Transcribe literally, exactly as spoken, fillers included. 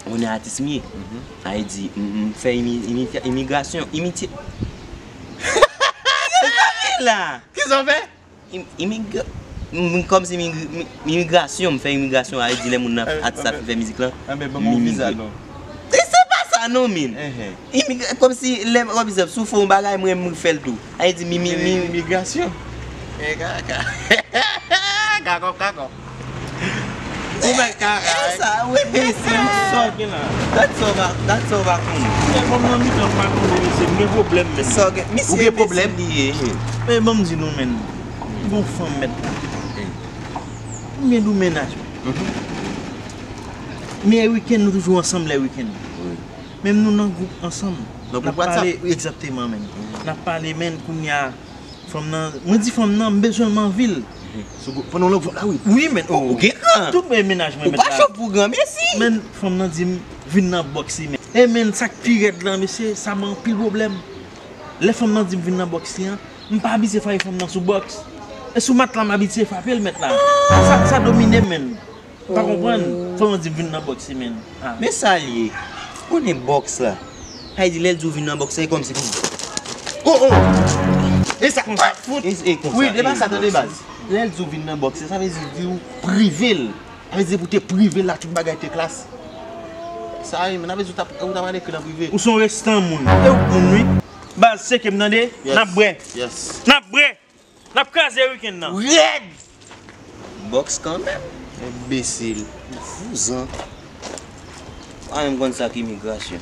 Ou konnen atis m ye. Sa vle di, m, m fè imi, imita, imigrasyon, imiti. Kisa w fè la? Kisa w fè? Im, imigra, m, m, kòmsi imigr, mi, imigrasyon, m fè imigrasyon, sa vle di lè moun nan, atis la fin fè mizik lan, m imigre. E se pa sa non, men. Imigra, kòmsi lè, pa egzanp, si w fè yon bagay, mwen, m fè l tou. Sa vle di mi, mi, mi. Imigrasyon. E kaka. Kakò, kakò. Ou mèt kaka, wi. Sa, wi, mesye, m sòt. Gad sa w pa, gad sa w pa konnen. Men bon, nan mitan m pa konnen, mesye, m gen pwoblèm, men. Sa w gen, misye, ou gen pwoblèm? Li ye. Men ban m di nou, men. M gen yon fanm, mèt la. M gen dou mennaj mwen. Men lè wikenn, nou toujou ansanm lè wikenn. Menm nou nan gwoup ansanm. N ap pale, egzakteman, men. N ap pale, men, kounye a, fanm nan, mwen di fanm nan, m bezwen l, m anvi l. Pandan w nan gwoup la, wi. Wi, men, oh, ou gen kran. Tout mennaj mwen, mèt la. Ou pa cho pou granmesi. Men, fanm nan di m, vin nan bòks li, men. E, men, sa k pi rèd la, mesye, sa ban anpil pwoblèm. Lè fanm nan di m vin nan bòks li an, m pa abitye frape fanm nan sou bòks. E sou mat la m abitye frape l, mèt la. Sa, sa domine m, men. Ou pa konprann? Fanm nan di m vin nan bòks li, men. Men sa l ye. Ou konnen bòks la. Sa vle di lè l di w vin nan bòks la, e kòmsi pou. Oh, oh! E sa konsa. Fout. E, e konsa. Wi, e pa sa, tande baz. Lè l di w vin nan bòks la, sa vle di l di w prive l. Sa vle di pou te prive l la, tout bagay te klas. Sa ye, men, sa vle di w t ap, ou t ap ale ekri nan prive. Ou se yon restan moun. E ou moun, wi. Baz, tcheke m, tande? N ap bwè. N ap bwè. N ap kraze wikenn nan. Rèd! Bòks kanmenm. Enbesil. Vouzan. Pa menm konn sa k imigrasyon.